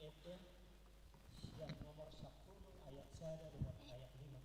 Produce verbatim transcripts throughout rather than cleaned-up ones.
Ende, sian nomor sampulu ayat sada dohot ayat lima.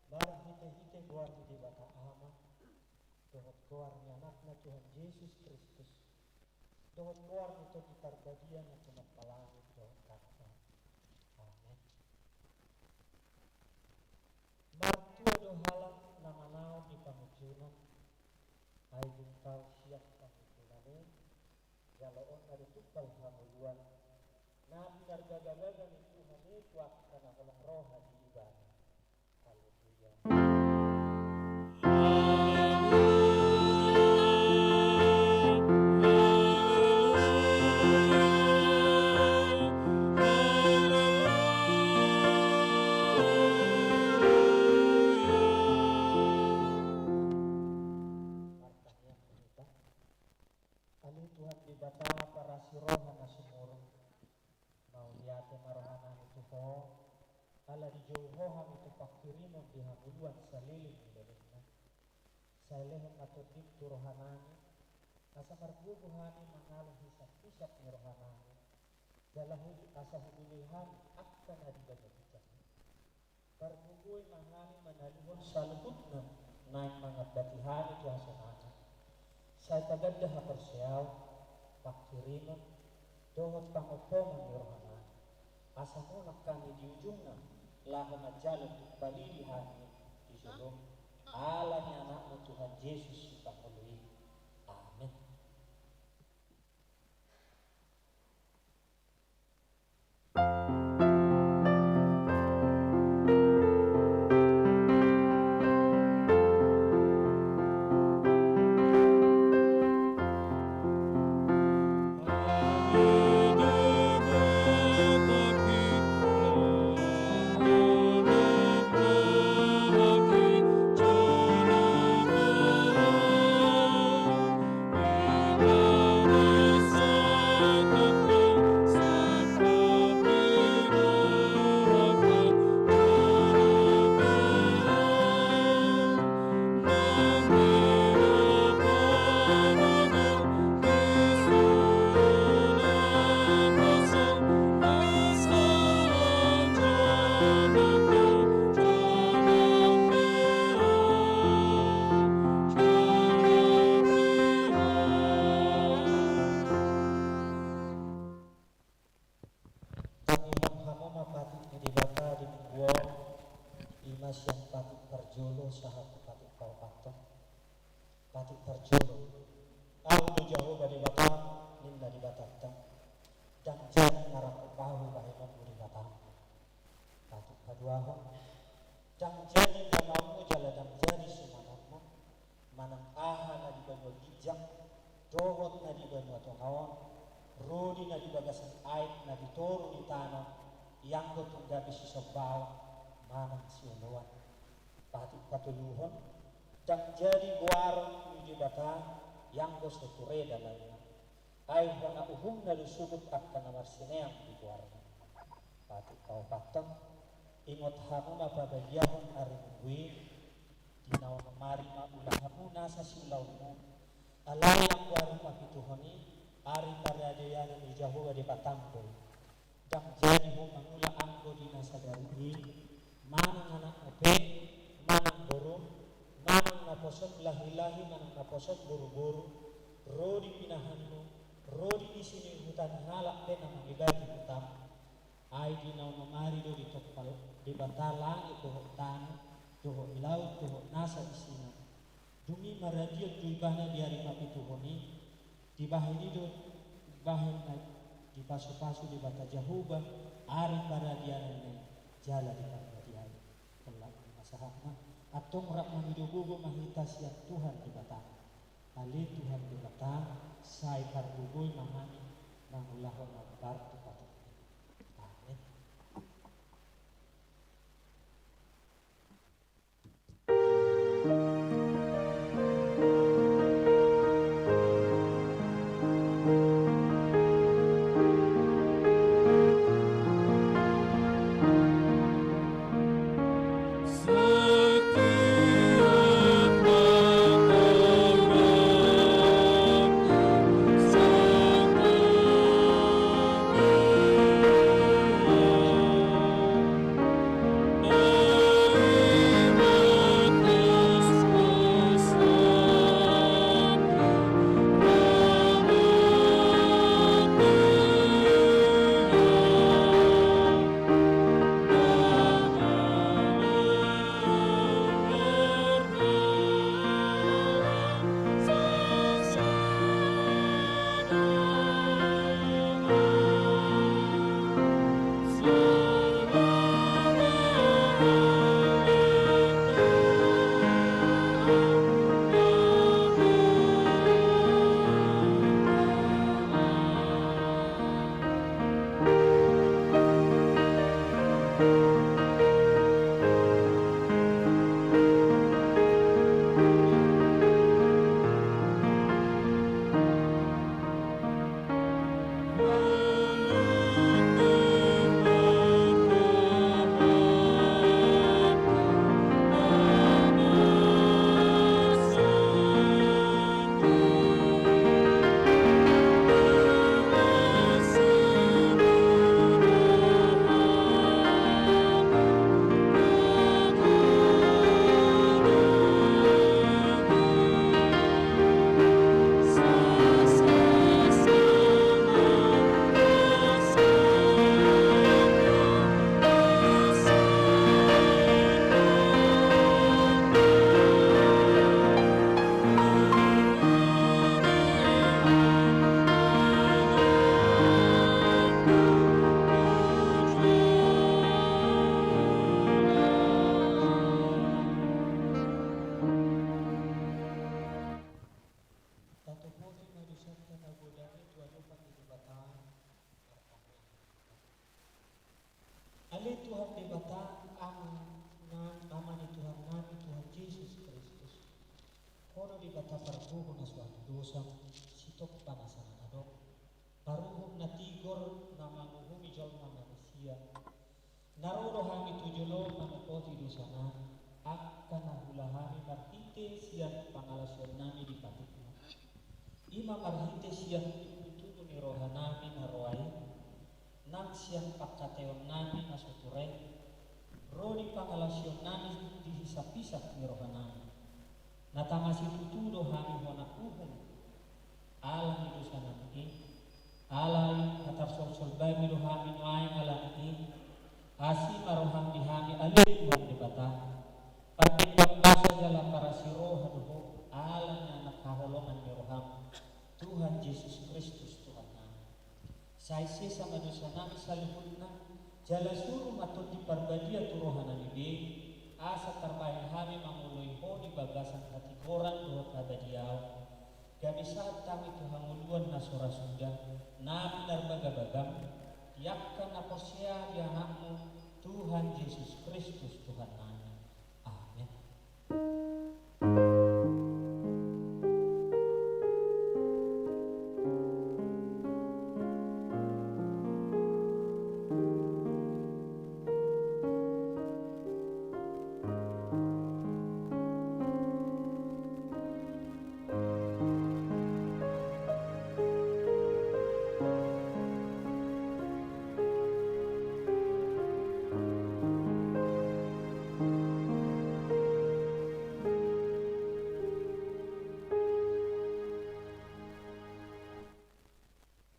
Marhitehite goar ni Debata Ama, dohot goar ni Anakna Tuhan Jesus Kristus, dohot goar ni Tondi Parbadia na tumompa langit dohot tano on. Amen. Martua do halak na manaon di pangunjunan, ai dung tau sian pangunjunan i, jaloonna do tumpal hangoluan, na pinargagagaga ni Tuhan i tu angka na holong roha di Ibana. Haleluya. Martangiang ma hita. Ale Tuhan Debata parasi roha na sumurung, mauliate ma rohanami tu Ho, ala dijou Ho hami tu panghirimon di hangoluan saleleng ni lelengna. Sai lehon ma Tondim tu rohanami, asa margogo hami mangalap hisap-hisap ni rohanami, jala hu-, asa hudungil hami angka na di bagasan ginjang. Pargogoi ma hami manaluhon saluhutna naeng mangambati hami tu hasonangan. Sai paganda haporseaon, panghirimon, dohot pangophongan ni rohanami. Asa mulak hami di ujungna, laho manjalo tumpal i di hami di jolom. Ala ni Anakmu Tuhan Jesus Sipangolu i. Amen. Tangihon hamu ma patik ni Debata di minggu on, i ma sian patik parjolo sahat tu patik paopathon. Patik parjolo. Ahu do Jahowa Debatam, ninna Debatanta. Ndang jadi marangkup ahu bahenonmu Debatam. Patik paduahon. Ndang jadi damaonmu jala ndang jadi sumanonmu, manang aha na di banua ginjang, dohot na di banua tonga on, ro di na di bagasan aek na di toru ni tano, ianggo tung gabe sisombaon manang sioloan. Patik patoluhon, ndang jadi goaron ni Debata ianggo so ture dalanna. Ai hona uhumna do suhut angka na marsineang di goarna. Patik paopathon, ingot hamu ma pabaliahon ari Minggu i, di na onom ari ma ula hamu nasa siulaonmu. Alai anggo ari papituhon i, ari paradianan ni Jahowa Debatam do i. Ndang jadi ho mangula anggo di na sadari i, manang anakmu pe, manang borum, manang naposom lahilahi, manang naposom boruboru, ro di pinahanmu, ro di disi ni huta ni halak pe na mangibati hutam. Ai di na onom ari do ditompa Debata langit dohot tano, dohot laut, dohot nasa isina. Dung i maradian do ibana di ari papituhon i, dibahen i do, bahen na dipasupasu Debata Jahowa ari paradiananna i jala diparbadiai. Tolap ni pasahatna, antong rap mangido gogo ma hita sian Tuhan Debata. Ale Tuhan Debata, sai pargogoi ma hami mangulahon na hombar tu patikMi. Amen. Tatoposi ma dosanta na godang i tu adopan ni Debata. Ale Tuhan Debata, Ama, na, Ama ni Tuhan nami, Tuhan Jesus Kristus. Ho do Debata pargogo na so hatudosan, sitompa na sanga adong, paruhum na tigor na manguhumi jolma manisia. Na ro do hami tu jolo manopoti dosa nami, angka na huula hami marhite sian pangalaosion nami di patikMu. I ma marhite sian tubutubu ni roha nami na roa i, nang sian pangkataion nami na so ture, ro di pangalaosion nami di hisaphisap ni roha nami. Na tama situtu do hami hona uhum ala ni dosa nami i. Alai hatarsolsol bagi do hami nuaeng ala ni i. Asi ma rohaM di hami ale Tuhan Debata. Pardenggan basa jala parasi roha do Ho ala ni anak haholongan ni rohaM, Tuhan Jesus Kristus Tuhan nami. Sai sesa ma dosa nami saluhutna, jala suru ma Tondi Parbadia tu roha nami be, asa tarbahen hami mangoloi Ho di bagasan hatigoran dohot habadiaon. Gabe sahat hami tu hangoluan na so ra suda, na pinarbagabagam, di angka na porsea di Anakmu, Tuhan Jesus Kristus, Tuhan nami. Amen.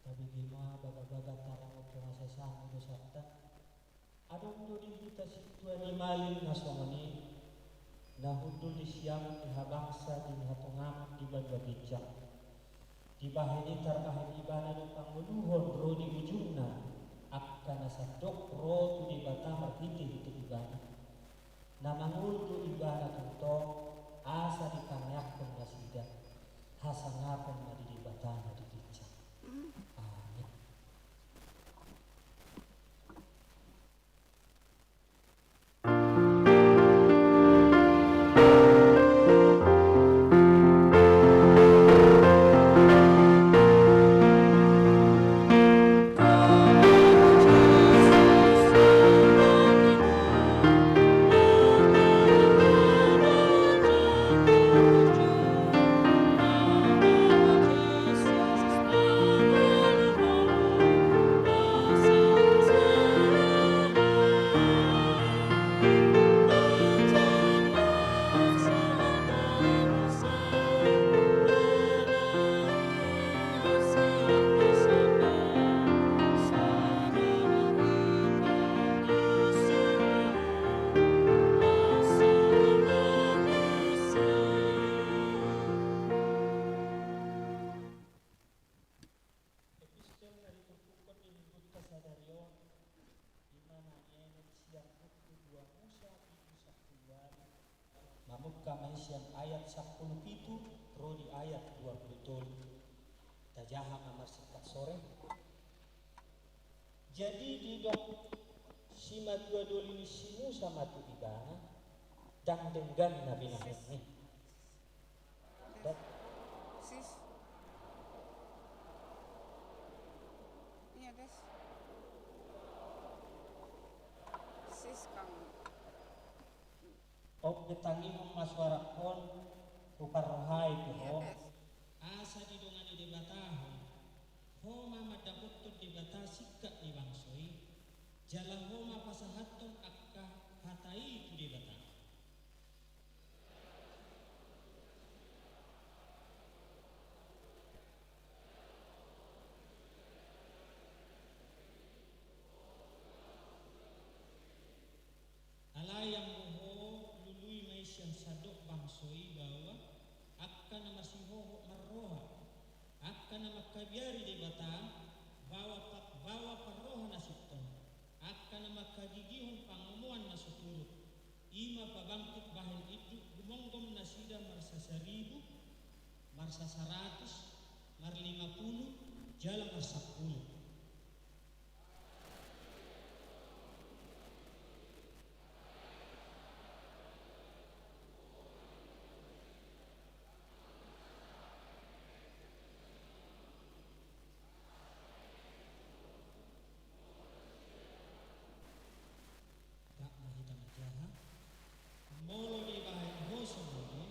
Tabege ma bagabaga tarangon tu hasesaan ni dosanta. Adong do di hita sintua ni malim na songon i, na hundul di siamun ni habangsa di hatongamun di banua ginjang. Dibahen i tarbahen ibana do pangoluhon ro di ujungna, angka na sandok ro tu Debata marhitehite ibana. Na mangolu do ibana tongtong, asa ditangiangkon nasida, hasangapon ma di Debata na di ginjang. Amin. Epistel na diturpukhon di minggunta sadari on, ima na nienet sian buku dua Musa pitu sampulu ualu, mamungka ma i sian ayat sampulu pitu ro di ayat dua pulu tolu. Tajaha ma marsingkat sore. Jadi didok simatua doli ni si Musa ma tu ibana, ndang denggan na binahenmi. Sis. Iya, Des. Sis, kamu. Ope, tangihon ma suarangkon, huparrohai pe ho. Iya, Des. Asa didongani Debata ho, ho ma mandapothon Debata singkat ni bangso i, jala ho ma pasahathon angka hata i tu Debata. Alai anggo ho, lului ma i sian sandok bangso i baoa angka na masihohot marroha, angka na mangkabiari Debata, baoa pa-, baoa parroha na sintong, angka na mangkagigihon pangomoan na so turut. Ima pabangkit bahen induk, gumomgom nasida marsasaribu, marsasaratus, marlimapulu, jala marsampulu. Dang ma hita manjaha. Molo dibahen ho songon i,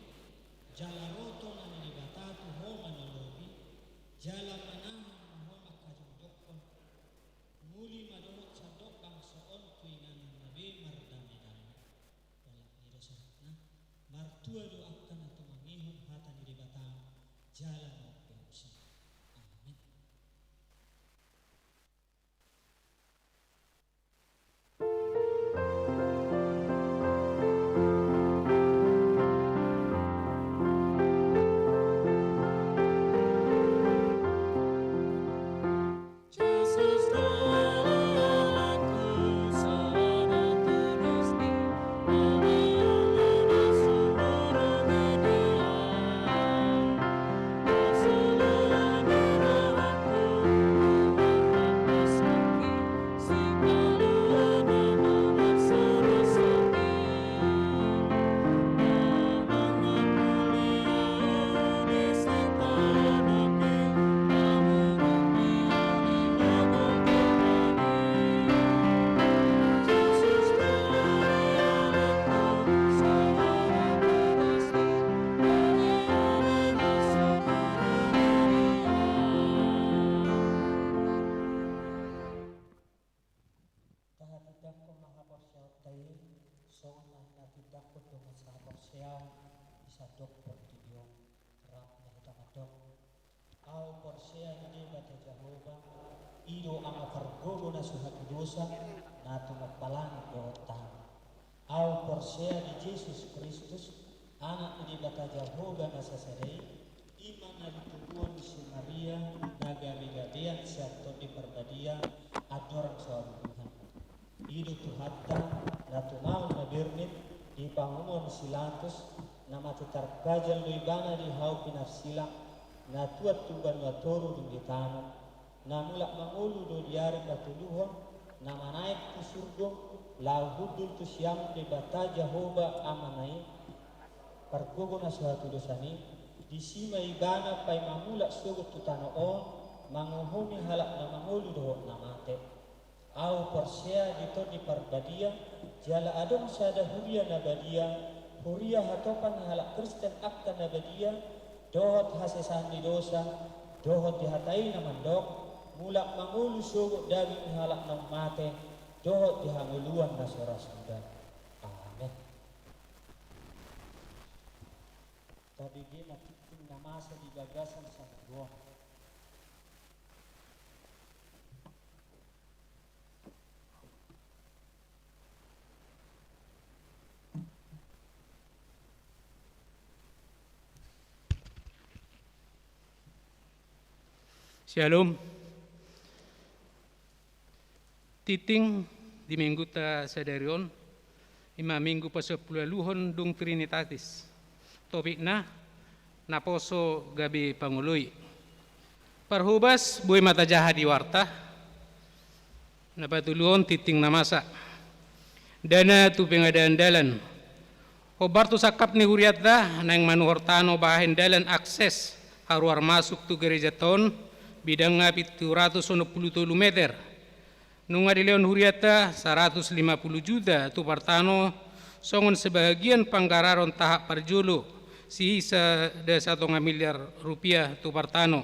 jala ro Tondi ni Debata tu ho manolopi, jala manahan ma ho manghajongjongkon, muli ma dohot sandok bangso on tu ingananna be mardamedameon. Olat ni do sahatna, martua do angka na tumangihon hata ni Debata, jala maumpeumsa. Amin. Ahu porsea di Debata Jahowa, i do Ama pargogo na so hatudosan, na tumompa langit dohot tano. Ahu porsea di Jesus Kristus, Anak ni Debata Jahowa na sasada i, i ma na ditubuhon si Maria, na gabegabean sian Tondi Parbadia, andorang so habubuhan. I do Tuhanta, na tumaon na bernit, di pangomoan si Latus, na mate tarpajal do ibana di hau pinarsilang, na tuat tu banua toru dung ditanom, na mulak mangolu do di ari patoluhon, na manaek tu surgo, laho hundul tu siamun Debata Jahowa Amana i, pargogo na so hatudosan i, disi ma ibana paima mulak sogot tu tano on, manguhumi halak na mangolu dohot na mate. Ahu porsea di Tondi Parbadia, jala adong sada huria na badia, huria hatopan halak Kristen angka na badia, dohot hasesaan ni dosa, dohot di hata i na mandok, mulak mangolu sogot daging ni halak naung mate, dohot di hangoluan na so ra suda. Amen. Tabege ma tingting na masa di bagasan sangguon. Syalom. Tingting di minggunta sadari on, i ma minggu pasampuluualuhon dung Trinitatis. Topikna, naposo gabe pangoloi. Parhobas, boi ma tajaha di warta. Na patoluhon, tingting na masa. Dana tu pengadaan dalan. Hombar tu sangkap ni hurianta, naeng manuhor tano bahen dalan akses haruar masuk tu gerejanta on, bidangna pitu ratus onom pulu tolu meter. Nunga dilehon hurianta saratus lima pulu juta tu partano, songon sebahagian panggararon tahap parjolo, sisada satonga miliar rupiah tu partano.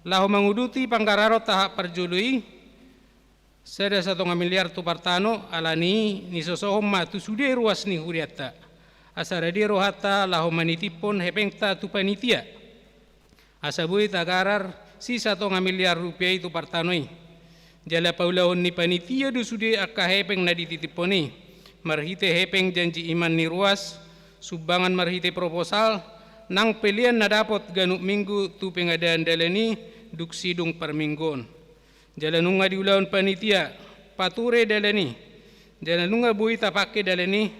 Laho manguduti panggararon tahap parjolo i, sada satonga miliar tu partano, alani i nisosohon ma tu sude ruas ni hurianta. Asa rade rohanta laho manitiphon hepengta tu panitia. Asa boi tagarar si satonga miliar rupiah i tu partano i. Jala paulahon ni panitia do sude angka hepeng na dititiphon i, marhite hepeng janji iman ni ruas, sumbangan marhite proposal, nang pelean na dapot ganup minggu tu pengadaan dalan i, dung sidung parmingguon. Jala nunga diulahon panitia pature dalan i. Jala nunga boi tapangke dalan i,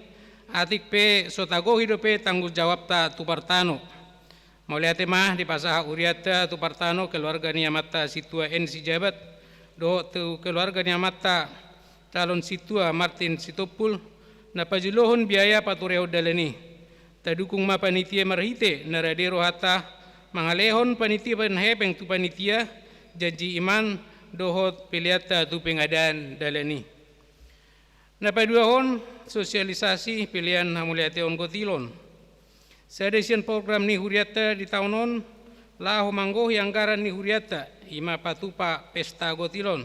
atik pe so tagohi dope tanggung jawabta tu partano. Mauliate ma dipasahat hurianta tu partano, keluarga ni amanta Sintua N. Sijabat, dohot tu keluarga ni amanta calon Sintua Martin Sitompul, na pajulohon biaya paturehon dalan i. Tadukung ma panitia marhite na rade rohanta mangalehon panitia bahen hepeng tu panitia, janji iman dohot peleanta tu pengadaan dalan i. Na paduahon, sosialisasi pelean hamauliateon gotilon. Sada sian program ni hurianta di taon on, laho manggohi anggaran ni hurianta, i ma patupa pesta gotilon.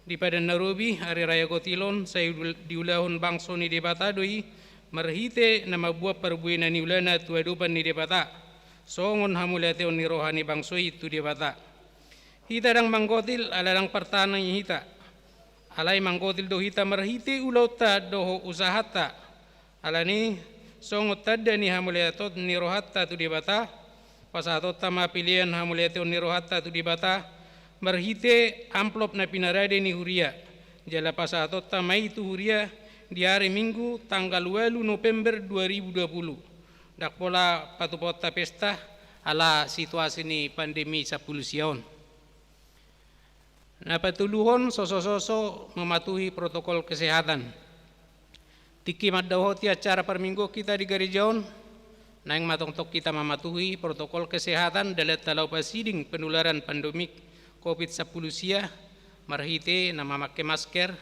Di Padan Narobi, ari raya gotilon, sai diul-, diulahon bangso ni Debata do i, marhite na mambuat parbue na niulana tu adopan ni Debata, songon hamauliateon ni roha ni bangso i tu Debata. Hita ndang manggotil, ala ndang partanean hita. Alai manggotil do hita marhite ulaonta dohot usahanta. Alani i, songon tanda ni hamauliateon ni rohanta tu Debata, pasahatonta ma pelean hamauliateon ni rohanta tu Debata, marhite amplop na pinarade ni huria, jala pasahatonta ma i tu huria di ari Minggu tanggal ualu November dua ribu dua puluh. Ndang pola patupaonta pesta, ala situasi ni pandemi sampulu sia on. Na patoluhon, sosososo mematuhi protokol kesehatan. Tingki mandapothon acara parmingguon hita di gareja on, naeng ma tongtong hita mamatuhi protokol kesehatan, dalan ta laho pasiding penularan pandemi covid sampulu sia, marhite na mamangke masker,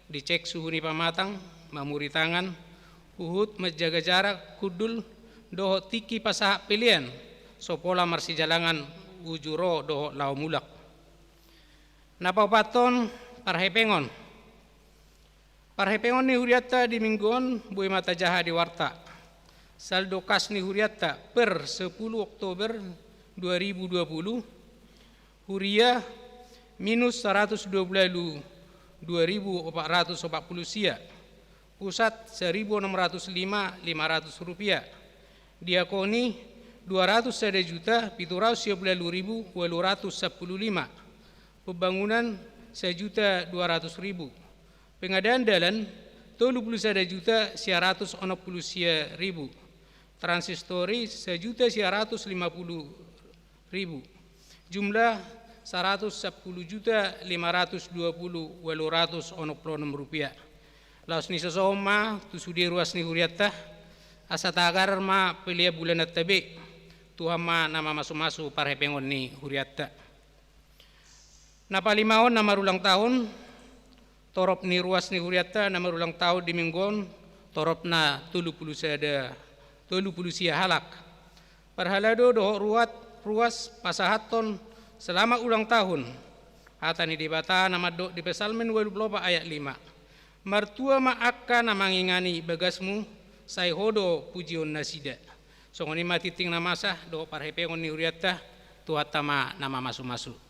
dicek suhu ni pamatang, mamuri tangan, huhut manjaga jarak, hundul, dohot tingki pasahat pelean, so pola marsijalangan uju ro dohot laho mulak. Na paopathon, parhepengon. Parhepengon ni hurianta di minggu on, boi ma tajaha di warta. Saldo kas ni hurianta per sepuluh Oktober dua ribu dua puluh, Huria minus saratus dua pulu ualu dua ribu opat ratus opat pulu sia. Pusat saribu onom ratus lima lima ratus rupiah. Diakoni dua ratus sada juta pitu ratus sia pulu ualu ribu ualu ratus sampulu lima. Pembangunan sajuta dua ratus ribu. Pengadaan dalan tolu pulu sada juta sia ratus onom pulu sia ribu. Transistori sajuta sia ratus lima pulu ribu. Jumlah saratus sampulu juta lima ratus dua pulu ualu ratus onom pulu onom rupiah. Laos ni so on ma tu sude ruas ni hurianta, asa tagar ma pelean bulananta be. Tuhan ma na mamasumasu parhepengon ni hurianta. Na palimaon na marulang tahun, torop ni ruas ni hurianta na marulang tahun di minggu on, torop na tolu pulu sada, tolu pulu sia halak. Parhalado dohot ruat, ruas pasahathon selamat ulang tahun. Hata ni Debata na mandok di Psalmen ualu pulu opat ayat lima. Martua ma angka na mangingani bagasmu, sai ho do pujion nasida. Songon i ma tingting na masa dohot parhepengon ni hurianta, Tuhanta ma na mamasumasu.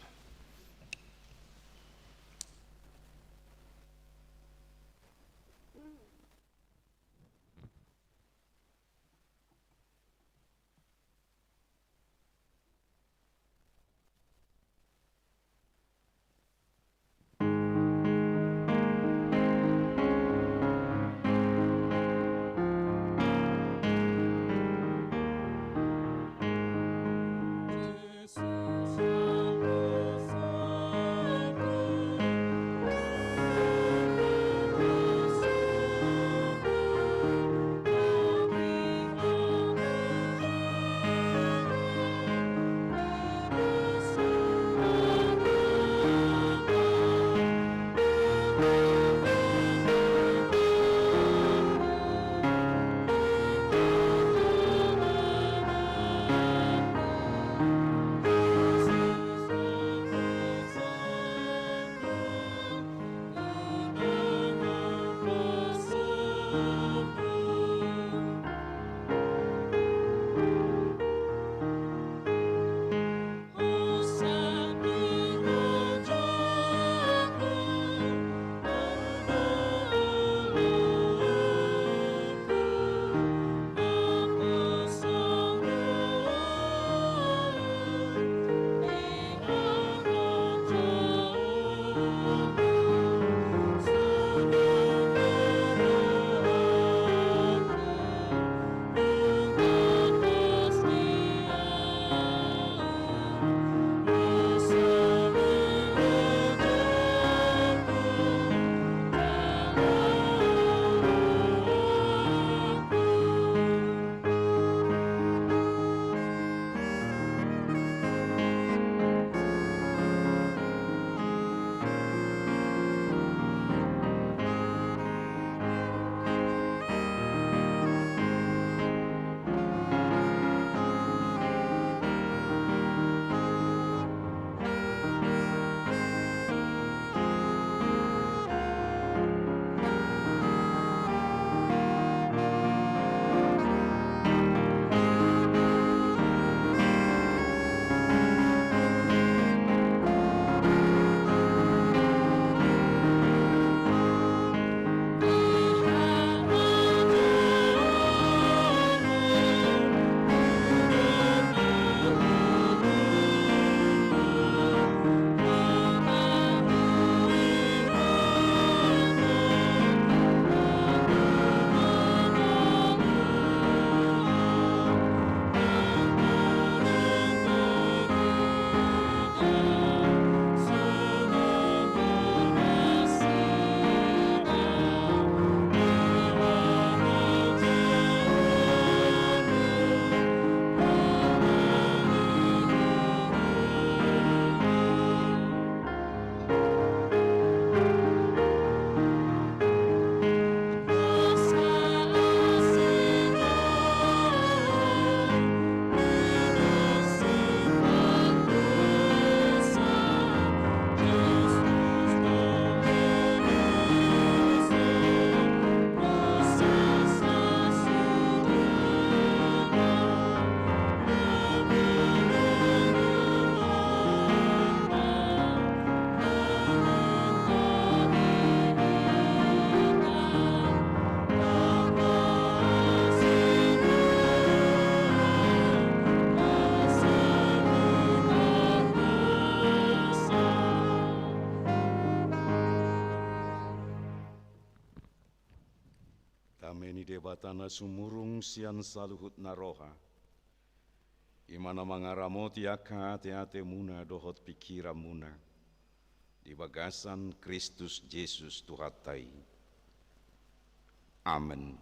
Ni Debata na sumurung sian saluhut na roha, i ma na mangaramoti angka ateatemuna dohot pingkiranmuna di bagasan Kristus Jesus Tuhanta i. Amen.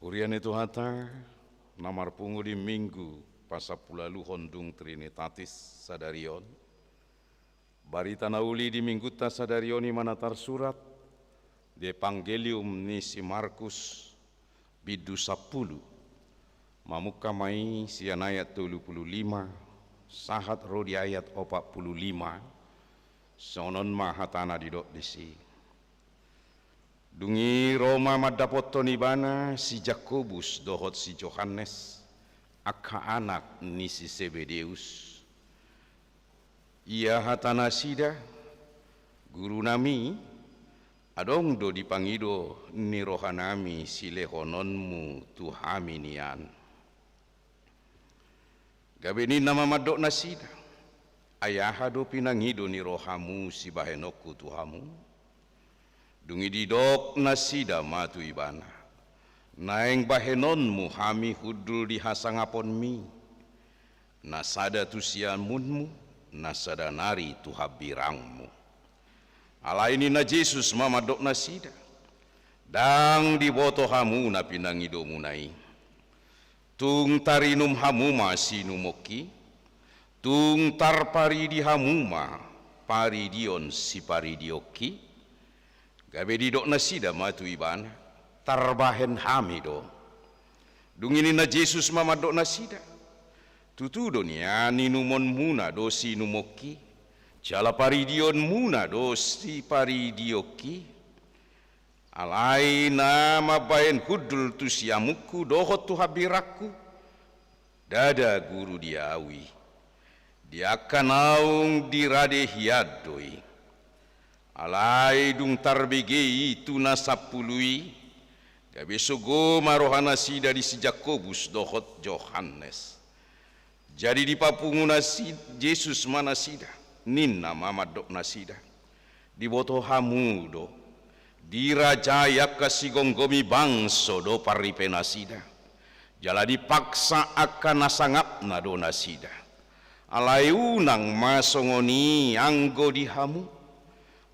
Huria ni Tuhanta, na marpungu di Minggu pasampuluualuhon dung Trinitatis sadari on, barita na uli di Minggunta sadari on i ma na tarsurat di Evangelium ni si Markus, bindu sampulu. Mamungka ma i sian ayat tolu pulu lima sahat ro di ayat opat pulu lima. Songon on ma hatana didok disi. Dung i ro ma mandapothon Ibana si Jakobus dohot si Johannes, angka anak ni si Sebedeus. Ia hata nasida, Gurunami, adong do di pangido ni rohanami silehononmu tu hami nian. Gabe ninna ma mandok nasida, ai aha do pinangido ni rohamu sibahenonku tu hamu? Dung i didok nasida ma tu Ibana, naeng bahenonmu hami hundul di hasangaponmi, na sada tu siamunmu, na sada nari tu hambirangmu. Alai ninna Jesus ma mandok nasida, ndang diboto hamu na pinangidomuna i. Tung tarinum hamu ma siinumongki? Tung tarparidi hamu ma paridion siparidionki? Gabe didok nasida ma tu Ibana, tarbahen hami do. Dung i ninna Jesus ma mandok nasida, tutu do nian inumonmuna do siinumongki, jala paridionmuna do siparidionki. Alai na mambahen hundul tu siamunku dohot tu hambirangku, ndada guru di ahu i. Di angka naung di rade hian do i. Alai dung tarbege i tu na sampulu i, gabe sogo ma roha nasida di si Jakobus dohot Johannes. Jadi dipapungu nasi-, Jesus ma nasida, ninna ma mandok nasida, diboto hamu do, dirajai angka sigomgomi bangso do parripe nasida, jala dipaksa angka na sangapna do nasida. Alai unang ma songon i anggo di hamu.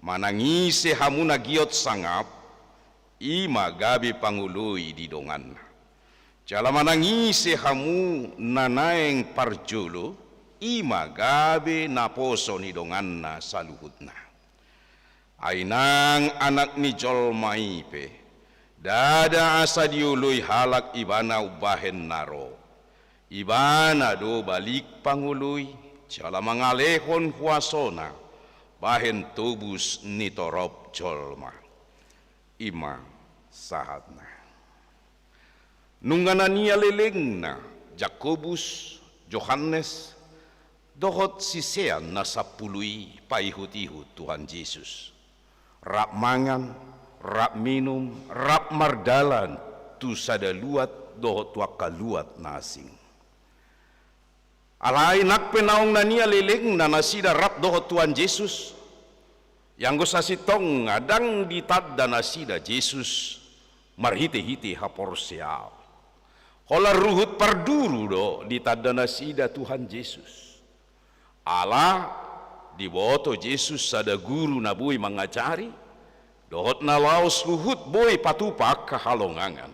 Manang ise hamu na giot sangap, i ma gabe pangoloi di donganna. Jala manang ise hamu na naeng parjolo, i ma gabe naposo ni donganna saluhutna. Ai nang Anak ni jolma i pe, ndada asa dioloi halak Ibana umbahen na ro. Ibana do balik pangoloi, jala mangalehon huasona bahen tobus ni torop jolma. I ma sahatna. Nunga na nialelengna Jakobus, Johannes, dohot sisean na sampulu i paihutihut Tuhan Jesus. Rap mangan, rap minum, rap mardalan tu sada luat dohot tu angka luat na asing. Alai nang pe naung na nialelengna nasida rap dohot Tuhan Jesus, ianggo sasintongna ndang ditanda nasida Jesus marhitehite haporseaon. Holan ruhut parduru do ditanda nasida Tuhan Jesus. Ala diboto Jesus sada guru na boi mangajari, dohot na laos huhut boi patupa angka halongangan.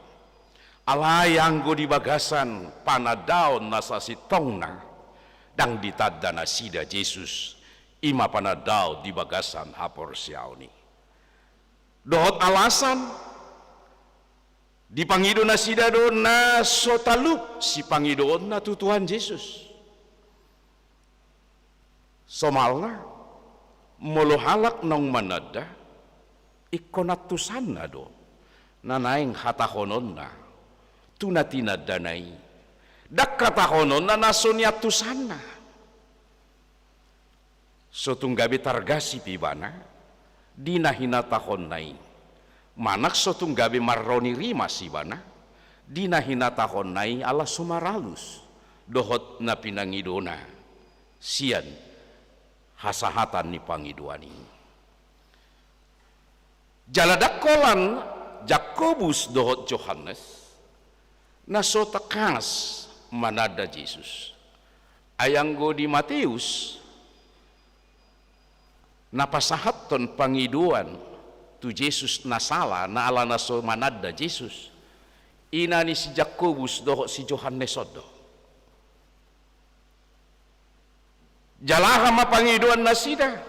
Alai anggo di bagasan panandaon na sasintongna, ndang ditanda nasida Jesus, i ma panandaon di bagasan haporseaon i. Dohot alasan, dipangido nasida do na so talup sipangidoonna tu Tuhan Jesus. Somalna, molo halak naung mananda, ingkon antusanna do na naeng hatahononna tu na tinandana i. Ndang hatahononna na so niantusanna. So tung gabe targasip ibana di na hinatahonna i. Manang so tung gabe marroni rimas ibana di na hinatahonna i ala so maralus dohot na pinangidona sian hasahatan ni pangidoan i. Jala ndang holan Jakobus dohot Johannes na so tangkas mananda Jesus. Ai anggo di Mateus, na pasahathon pangidoan tu Jesus na sala, na ala na so mananda Jesus, ina ni si Jakobus dohot si Johannes on do. Jala aha ma pangidoan nasida?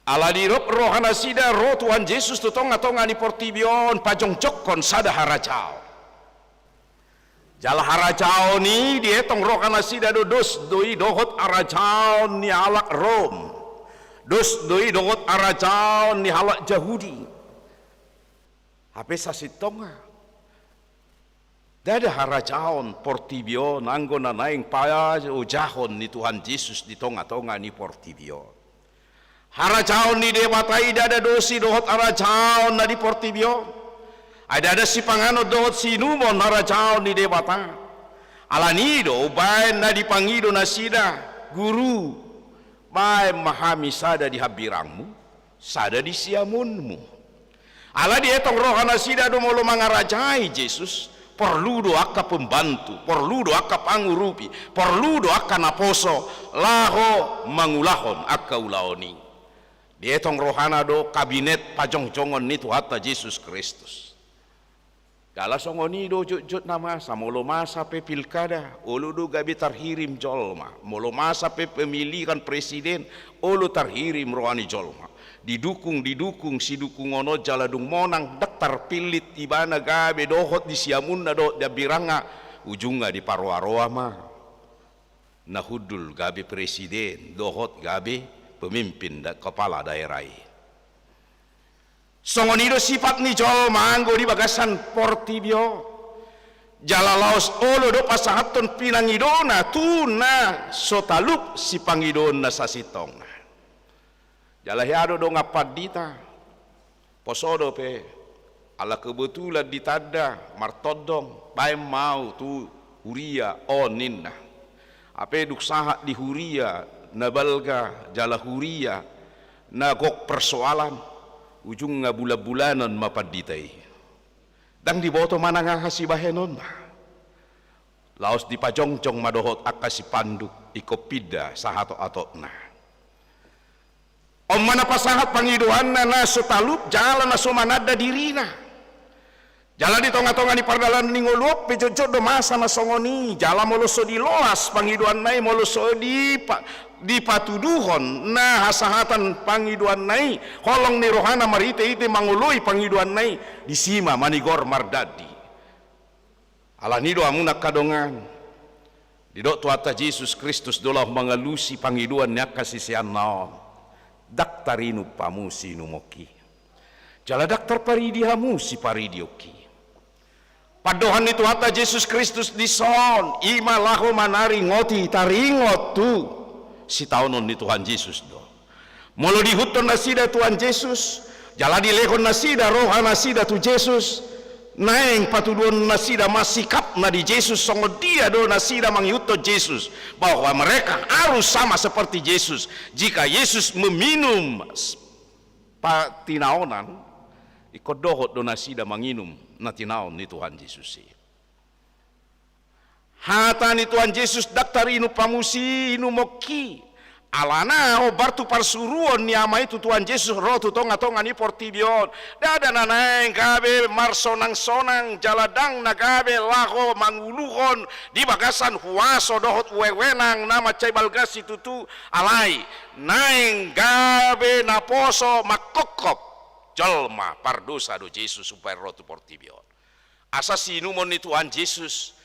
Ala didok roha nasida ro Tuhan Jesus tu tonga-tonga ni portibi on pajongjongkon sada harajaon. Jala harajaon i dietong roha nasida do, dos do i dohot harajaon ni halak Rom. Dos do i dohot harajaon ni halak Jahudi. Hape sasintongna ndada harajaon portibi on anggo na naeng paojahon ni Tuhan Jesus di tonga-tonga ni portibi on. Harajaon ni Debata i ndada dos i dohot harajaon na di portibi on. Ai ndada sipanganon dohot siinumon harajaon ni Debata. Ala ni i do umbaen na dipangido nasida, Guru, baen ma hami sada di hambirangmu, sada di siamunmu. Ala dietong roha nasida do molo mangarajai Jesus, porlu do angka pembantu, porlu do angka pangurupi, porlu do angka naposo laho mangulahon angka ulaon i. Dietong rohana do kabinet pajongjongon ni Tuhanta Jesus Kristus. Jala songon i do jotjot na masa, molo masa pe pilkada, olo do gabe tarhirim jolma, molo masa pe pemilihan presiden, olo tarhirim roha ni jolma. Didukung, didukung sidukungon on jala dung monang, ndang tarpillit ibana gabe dohot di siamunna dohot di hambirangna, ujungna diparoa-roa ma na hundul gabe presiden dohot gabe pemimpin da-, kepala daerah i. Songon i do sipat ni jolma anggo di bagasan portibi on. Jala laos olo do pasahathon pinangidona tu na so talup sipangidoonna sasintongna. Jala hea do dongan pandita, poso dope, ala kebetulan ditanda martondong, baen ma au tu huria on ninna. Hape dung sahat di huria na balga jala huria na gok persoalan, ujungna bulan-bulanan ma pandita i. Ndang diboto manang aha sibahenonna. Laos dipajongjong ma dohot angka sipanduk ingkon pinda sahatotna. On ma na pasahat pangidoanna na so talup jala na so mananda dirina. Jala di tonga-tonga ni pardalanan ni ngolu on pe jotjot do masa na songon i, jala molo so diloas pangidoanna i, molo so dipa-, dipatuduhon na hasahatan pangidoanna i, holong ni rohana marhite-hite mangoloi pangidoanna i, disi ma manigor mardandi. Ala ni i do hamu na angka dongan, didok Tuhanta Jesus Kristus do laho mangalusi pangidoan ni angka siseanna on, ndang tarinum hamu siinumon i. Jala ndang tarparidi hamu siparidionki. Pandohan ni Tuhanta Jesus Kristus dison, i ma laho manaringoti, taringot tu sitaonon ni Tuhan Jesus do. Molo diihuthon nasida Tuhan Jesus, jala dilehon nasida roha nasida tu Jesus, naeng patuduhon nasida ma sikapna di Jesus, songon dia do nasida mangihuthon Jesus, bahwa mereka harus sama seperti Jesus. Jika Yesus meminum s-, pa-, tinaonan, ingkon dohot do nasida manginum na tinaon ni Tuhan Jesus i. Hata ni Tuhan Jesus, ndang tarinum hamu siinumon i. Alana hombar tu parsuruon ni Ama i tu Tuhan Jesus ro tu tonga-tonga ni portibi on. Ndada na naeng gabe marsonang-sonang jala ndang na gabe laho manguluhon di bagasan huaso dohot wewenang na mansai balga situtu, alai naeng gabe naposo mangkophop jolma pardosa do Jesus umbaen ro tu portibi on. Asa siinumon ni Tuhan Jesus,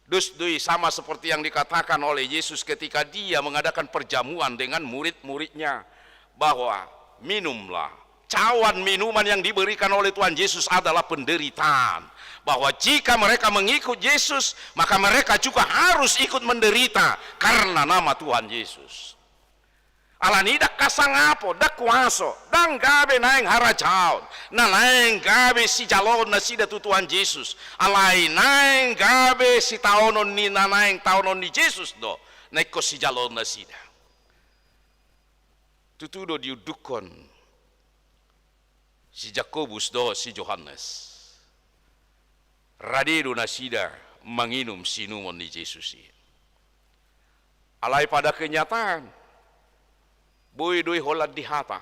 dos do i sama seperti yang dikatakan oleh Yesus ketika Dia mengadakan perjamuan dengan murid-muridnya, bahwa, "Minumlah." Cawan minuman yang diberikan oleh Tuhan Yesus adalah penderitaan. Bahwa jika mereka mengikut Yesus, maka mereka juga harus ikut menderita karena nama Tuhan Yesus. Alani i ndang hasangapon, ndang huaso, ndang gabe naeng harajaon, na naeng gabe sijaloon nasida tu Tuhan Jesus, alai naeng gabe sitaonon ni na naeng taonon ni Jesus do na ingkon sijaloon nasida. Tutu do diundukhon Si Jakobus dohot si Johannes, rade do nasida manginum siinumon ni Jesus i. Alai pada kenyataan, boi do i holan di hata.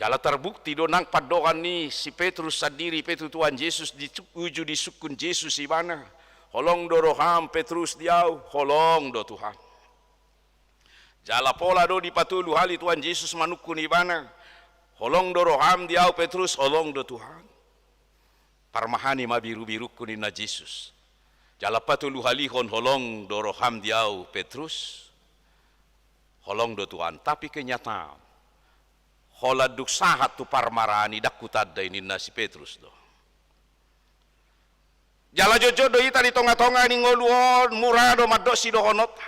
Jala tarbukti do nang pandohan ni si Petrus sandiri pe tu Tuhan Jesus di uju disungkun Jesus ibana, "Holong do roham, Petrus, di ahu?" "Holong do, Tuhan." Jala pola do dipatolu hali Tuhan Jesus manungkun ibana, "Holong do roham di ahu, Petrus?" "Holong do, Tuhan." "Parmahani ma birubirungku," ninna Jesus. Jala patoluhalihon, "Holong do roham di ahu, Petrus?" "Holong do, Tuhan, tapi kenyataan, holan dung sahat tu parmaraan i ndang hutanda i," ninna si Petrus do. Jala jotjot do hita di tongatonga ni ngolu on, mura do mandok sidohononta,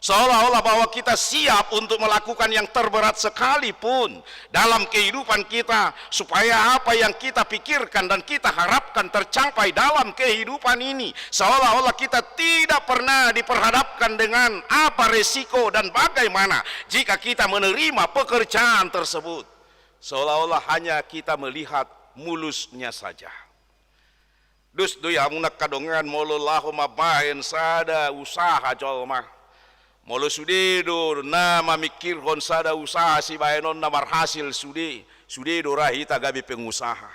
seolah-olah bahwa kita siap untuk melakukan yang terberat sekalipun dalam kehidupan kita, supaya apa yang kita pikirkan dan kita harapkan tercapai dalam kehidupan ini. Seolah-olah kita tidak pernah diperhadapkan dengan apa resiko dan bagaimana jika kita menerima pekerjaan tersebut. Seolah-olah hanya kita melihat mulusnya saja. Dos do i hamu na angka dongan, molo laho mambahen sada usaha jolma, molo sude do na mamingkirhon sada usaha sibahenonna marhasil sude, sude do ra hita gabe pengusaha.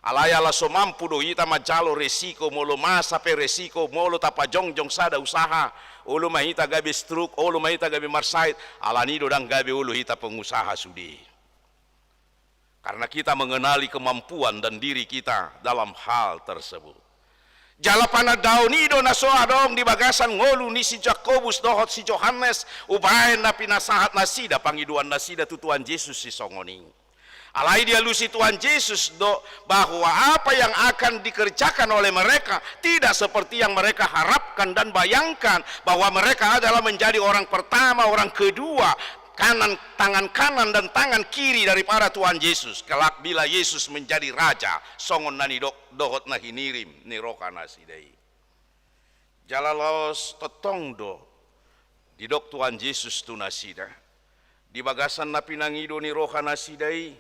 Alai ala so mampu do hita manjalo resiko, molo masa pe resiko, molo tapajongjong sada usaha, olo ma hita gabe stroke, olo ma hita gabe marsahit, alani do ndang gabe olo hita pengusaha sude. Karena kita mengenali kemampuan dan diri kita dalam hal tersebut. Jala panandaon i do na so adong di bagasan ngolu ni si Jakobus dohot si Johannes, umbahen na pinasahat nasida pangidoan nasida tu Tuhan Jesus sisongon i. Alai dialusi Tuhan Jesus do bahwa apa yang akan dikerjakan oleh mereka tidak seperti yang mereka harapkan dan bayangkan, bahwa mereka adalah menjadi orang pertama, orang kedua, kanan, tangan kanan dan tangan kiri daripada Tuhan Yesus, kelak bila Yesus menjadi raja, songon na nidok dohot na hinirim ni roha nasida i. Jala laos tongtong do didok Tuhan Yesus tu nasida, di bagasan na pinangido ni roha nasida i,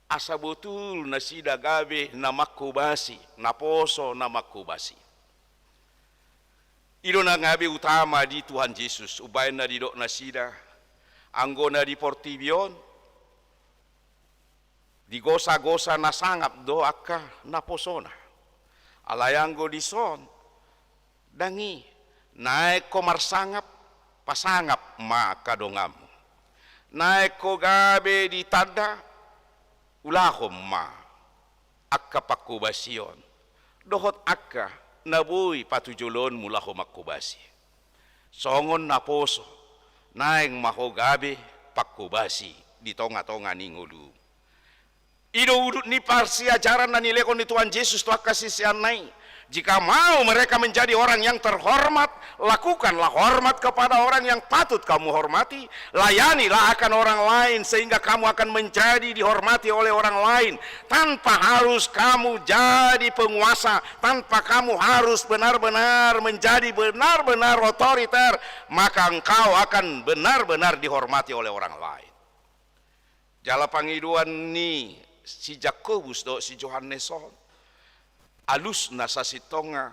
asa botul nasida gabe na mangkobasi, naposo na mangkobasi. I do na gabe utama di Tuhan Jesus, umbahen na didok nasida, anggo na di portibi on, digosagosa na sangap do angka naposona. Alai anggo dison, ndang i, naeng ho marsangap, pasangap ma angka donganmu. Naeng ho gabe ditanda, ulahon ma angka pangkobasion dohot angka na boi patujoloonmu laho mangkobasi. Songon naposo, naeng ma ho gabe pangkobasi di tongatonga ni ngolum. I do udut ni parsiajaran na nilehon ni Tuhan Jesus tu angka siseanna i. Jika mau mereka menjadi orang yang terhormat, lakukanlah hormat kepada orang yang patut kamu hormati. Layanilah akan orang lain sehingga kamu akan menjadi dihormati oleh orang lain. Tanpa harus kamu jadi penguasa, tanpa kamu harus benar-benar menjadi benar-benar otoriter, maka engkau akan benar-benar dihormati oleh orang lain. Jala pangidoan ni si Jakobus dohot si Johannes on, alusna sasintongna,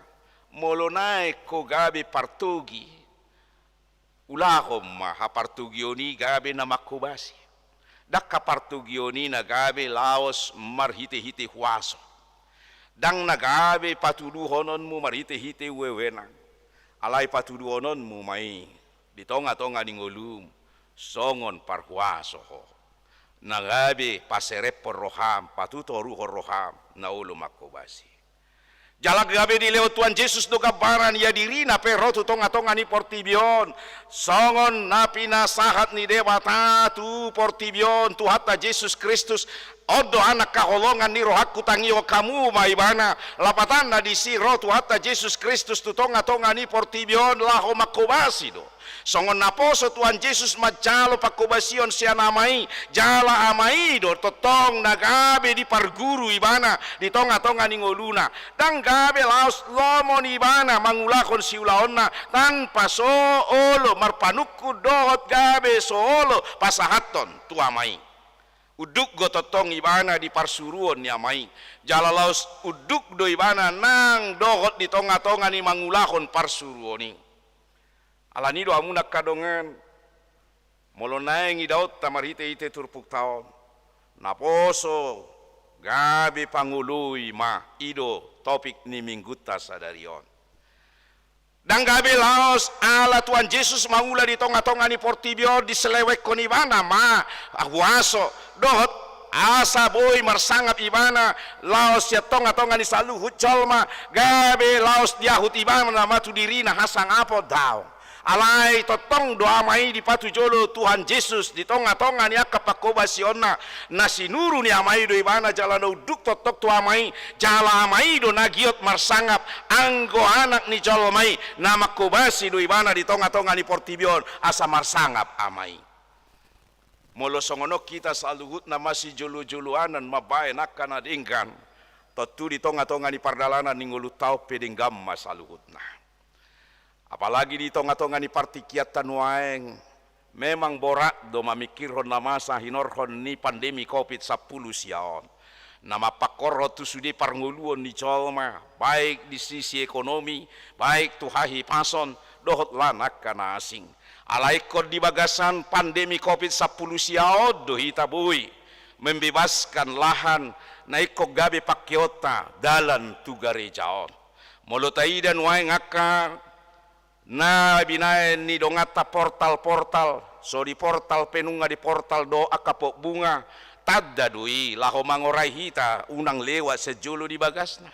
molo naeng ho gabe partogi, ulahon ma hapartogion i gabe na mangkobasi. Ndang hapartogion i na gabe laos marhitehite huaso. Ndang na gabe patuduhononmu marhitehite wewenang. Alai patuduhononmu ma i di tongatonga ni ngolum songon parhuaso ho, na gabe paserephon roham, patutoruhon roham na olo mangkobasi. Jala gabe dilehon Tuhan Jesus do gambaran ia dirina pe ro tu tongatonga ni portibi on, songon na pinasahat ni Debata tu portibi on Tuhanta Jesus Kristus. On do anak haholongan ni rohangku, tangihon hamu ma ibana. Lapatanna disi ro Tuhanta Jesus Kristus tu tongatonga ni portibi on laho mangkobasi do. Songon naposo Tuhan Jesus manjalo pangkobasion sian Ama i, jala Ama i do tongtong na gabe diparguru ibana di tongatonga ni ngoluna. Ndang gabe laos lomo ni ibana mangulahon siulaonna tanpa so olo marpanungkun dohot gabe so olo pasahathon tu Ama i. Unduk do tongtong ibana di parsuruon ni Ama i. Jala laos unduk do ibana nang dohot di tongatonga ni mangulahon parsuruon i. Alani i do hamu na angka dongan, molo naeng idaonta marhitehite turpukta on, naposo gabe pangoloi ma, i do topik ni minggunta sadari on. Ndang gabe laos ala Tuhan Jesus mangula di tongatonga ni portibi on diselewengkon ibana ma huaso, dohot asa boi marsangap ibana laos sian tongatonga ni saluhut jolma, gabe laos diahut ibana ma tu dirina hasangapon, daong. Alai tongtong do Ama i dipatujolo Tuhan Jesus di tongatonga ni angka panghobasionna. Na sinuru ni Ama i do ibana jala na unduk tongtong tu Ama i, jala Ama i do na giot marsangap. Anggo Anak ni jolma i, na manghobasi do ibana di tongatonga ni portibi on asa marsangap Ama i. Molo songon on hita saluhutna masijolojoloanan mambahen angka na denggan, tontu di tongatonga ni pardalanan ni ngolunta on pe denggan ma saluhutna. Apalagi di tongatonga ni partingkianta nuaeng, memang borat do mamingkirhon na masa hinorhon ni pandemi covid sampulu sia on, na mampangkorhon tu sude parngoluon ni jolma, baik di sisi ekonomi, baik tu hahipason, dohot lan angka na asing. Alai ingkon di bagasan pandemi covid sampulu sia on do hita boi membebaskan lahan na ingkon gabe pangkeonta dalan tu gareja on. Molo taida nuaeng angka na binahen ni donganta portal-portal, so di portal pe nunga di portal do angka pot bunga, tanda do i laho mangorai hita unang lewat sian jolo di bagasna.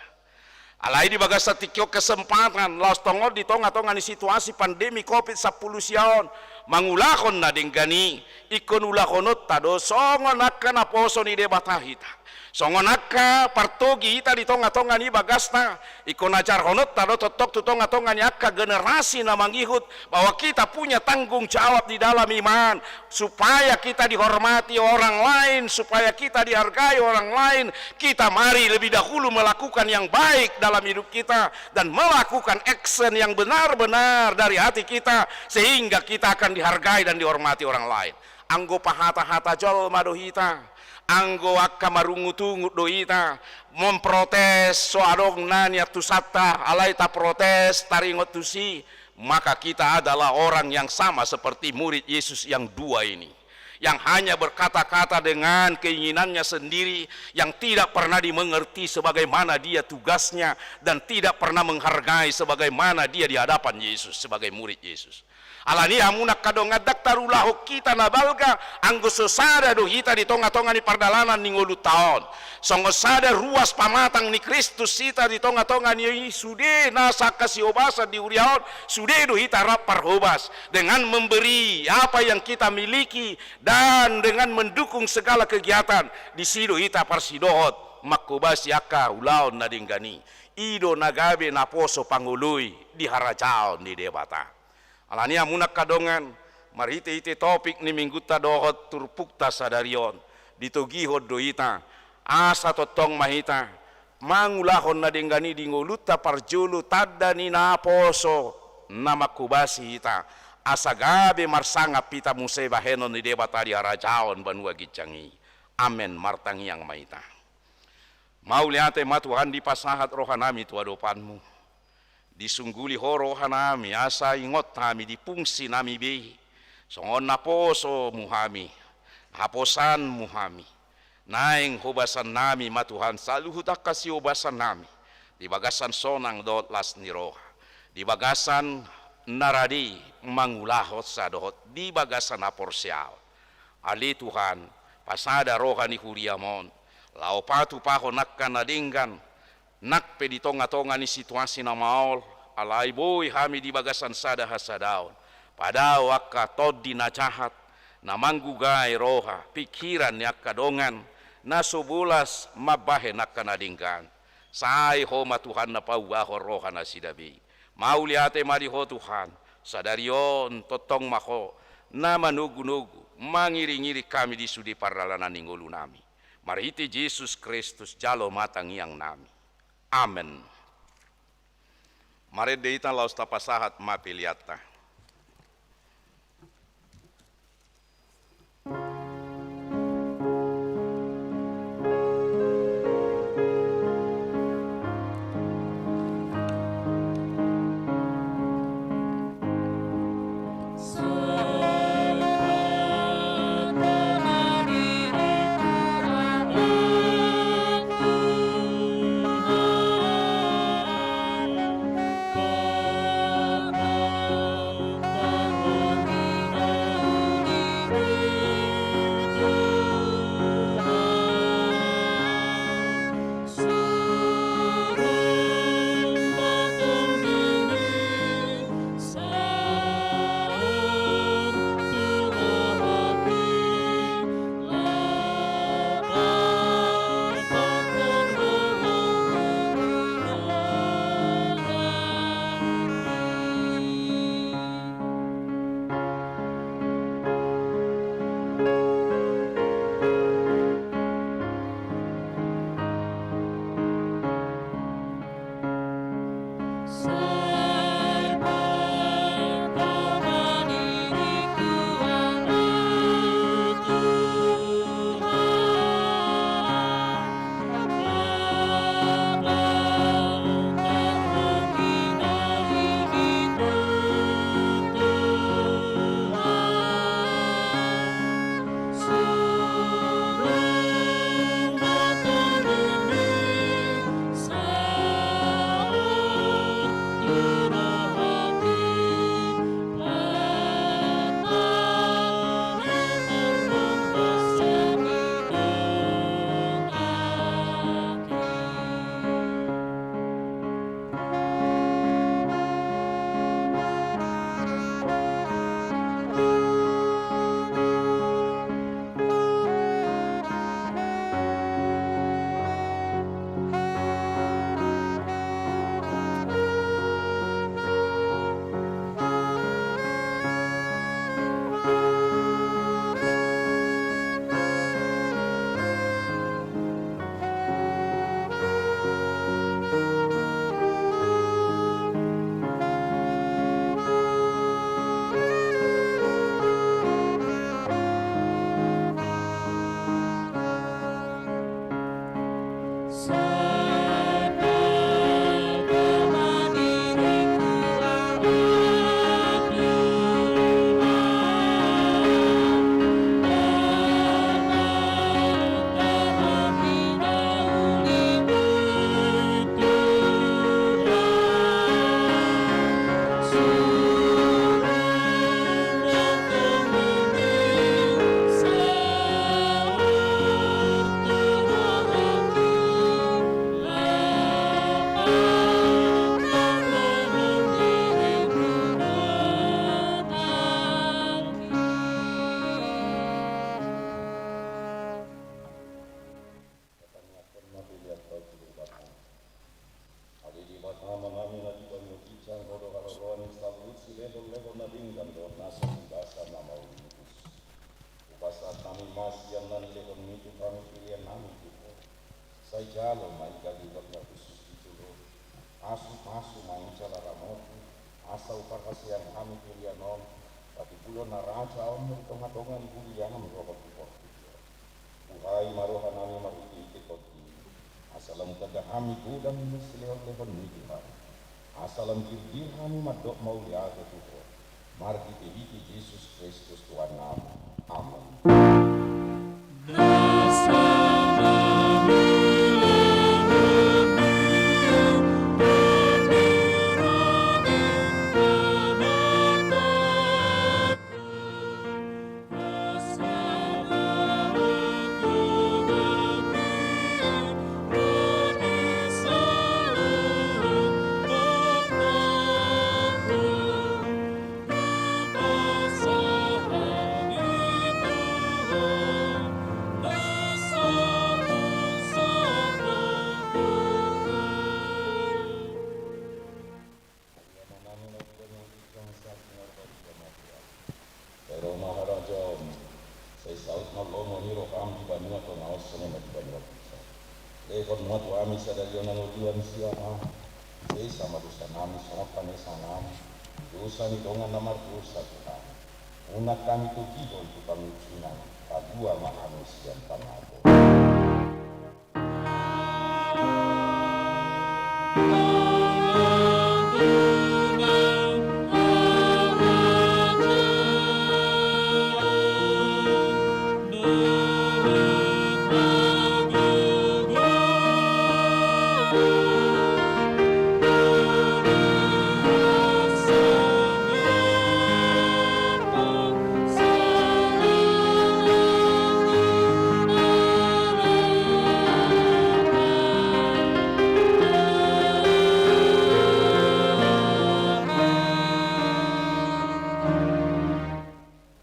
Alai di bagasan tingki on kesempatan, laos tongon di tongatonga ni situasi pandemi covid sampulu sia on, mangulahon na denggan i, ingkon ulahononta do songon angka naposo ni Debata hita. Songon angka partogi hita di tongatonga ni bagasta, ingkon ajarhononta do tongtong tu tongatonga ni angka generasi na mangihut, bahwa kita punya tanggung jawab di dalam iman, supaya kita dihormati orang lain, supaya kita dihargai orang lain, kita mari lebih dahulu melakukan yang baik dalam hidup kita dan melakukan action yang benar-benar dari hati kita, sehingga kita akan dihargai dan dihormati orang lain. Anggo pahatahata jolma do hita, anggo angka marungutungut do hita, memprotes so adong na niantusanta, alai taprotes taringot tusi, maka kita adalah orang yang sama seperti murid Yesus yang dua ini, yang hanya berkata-kata dengan keinginannya sendiri, yang tidak pernah dimengerti sebagaimana dia tugasnya, dan tidak pernah menghargai sebagaimana dia di hadapan Yesus sebagai murid Yesus. Alani i hamu na angka dongan, ndang tarulahon hita na balga, anggo so sada do hita di tongatonga ni pardalanan ni ngolunta on. Songon sada ruas pamatang ni Kristus hita di tongatonga ni sude nasa angka sihobasan di huria on, sude do hita rap parhobas dengan memberi apa yang kita miliki dan dengan mendukung segala kegiatan. Disi do hita parsidohot manghobasi angka ulaon na denggan i. I do na gabe naposo pangoloi di harajaon ni Debata. Alani i hamu na angka dongan, marhitehite topik ni minggunta dohot turpukta sadari on, ditogihon do hita, asa tongtong ma hita mangulahon na denggan i di ngolunta parjolo, tanda ni naposo na manghobasi hita, asa gabe marsangap hita muse bahenon ni Debata di harajaon banua ginjang i. Amen. Martangiang ma hita. Mauliate ma Tuhan, dipasahat rohanami tu adopanMu. Disungguli Ho rohanami, asa ingot hami di fungsinami be, songon naposoMu hami, haposanMu hami. Naeng hobasannami ma Tuhan saluhut angka sihobasannami, di bagasan sonang dohot las ni roha, di bagasan na rade mangulahonsa dohot di bagasan haporseaon. Ale Tuhan, pasada roha ni huriaM on, laho patupahon angka na denggan, nang pe di tongatonga ni situasi na maol, alai boi hami di bagasan sada hasadaon padao angka tondi na jahat, na manggugai roha, pingkiran ni angka dongan na so bolas mambahen angka na denggan. Sai Ho ma Tuhan na paubahon roha nasida be. Mauliate ma di Ho Tuhan, sadari on tongtong ma Ho na manogunogu, mangiringiring hami di sude pardalanan ni ngolunami. Marhite Jesus Kristus jalo ma tangiangnami. Amen. Marende hita laos tapasahat ma peleanta. Dohot nasa di basa na mauliutus. Hupasahat hami ma sian na nilehonmi tu hami pelean nami tu Ho. Sai jalo ma i gabe ubat na hushus di jolo. Pasupasu ma i jala ramoti, asa huparhaseang hami pelean on, patuduhon na raja on di tongatonga ni huria nami dohot di portibi on. Buhai ma roha nami marhitehite Tondi, asa lam hutanda hami godang ni silehonlehonmi tu hami. Asa lam girgir hami mandok mauliate tu Ho. Marhitehite Jesus Kristus Tuhannami. Amen. Sai ro ma harajaon, sai saut ma lomo ni roham di banua tonga on songon na di banua pusat. Lehon ma tu hami sadari on hangoluan siapari. Sesa ma dosa nami songon panesanami dosa ni dongan na mardosa tu hami. Unang hami togihon tu pangunjunan, palua ma hami sian pangago.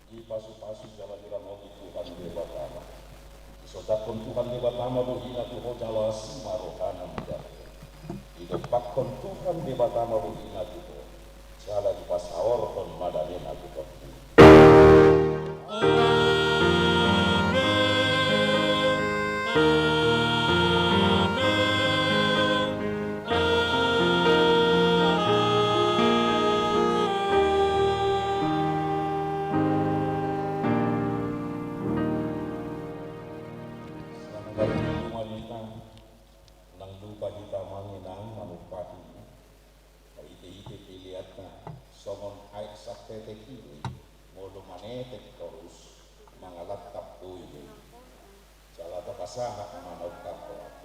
Dipasupasu jala diramoti Tuhan Debatama. Disondangkon Tuhan Debatama bohina tu ho jala asi ma rohana manjalo. Didompakkon Tuhan Debatama bohina tu ho jala dipasaorhon ma damena tu ho. Amen. Amen. Amen. Selamat hari Minggu, Marita. Unang lupa hita mangenang manumpahi marhitehite peleanna songon aek satetek i do i, molo manetek torus mangalangka boi do i. Jala tapasahat ma na ungkap.